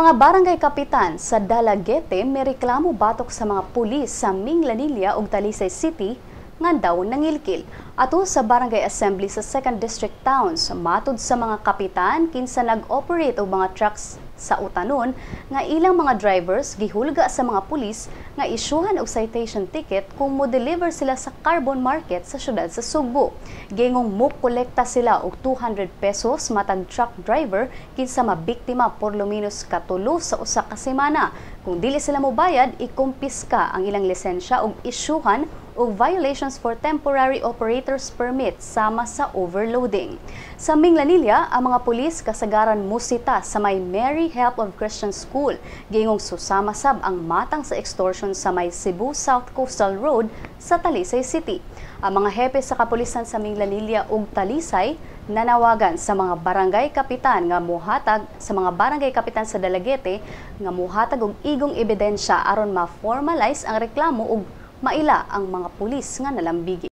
Mga barangay kapitan sa Dalaguete mireklamo batok sa mga pulis sa Minglanilla ug Talisay City nga daw nangilkil. Ato sa Barangay Assembly sa 2nd District Towns, matud sa mga kapitan kinsa nag-operate og mga trucks sa Utanon nga ilang mga drivers gihulga sa mga pulis nga isyuhan og citation ticket kung mo-deliver sila sa carbon market sa syudad sa Sugbo. Gingong mo kolekta sila og 200 pesos matag truck driver kinsa mabiktima por lo menos katulo sa usa ka semana. Kung dili sila mobayad, ikumpiska ang ilang lisensya ug isyuhan og violations for temporary operators permit sama sa overloading. Sa Minglanilla, ang mga pulis kasagaran musita sa may Mary Help of Christian School. Gingong susama sab ang matang sa extortion sa may Cebu South Coastal Road sa Talisay City. Ang mga hepe sa kapulisan sa Minglanilla ug Talisay nanawagan sa mga barangay kapitan nga muhatag sa mga barangay kapitan sa Dalaguete nga muhatag og igong ebidensya aron ma-formalize ang reklamo ug maila ang mga pulis nga nalambigi.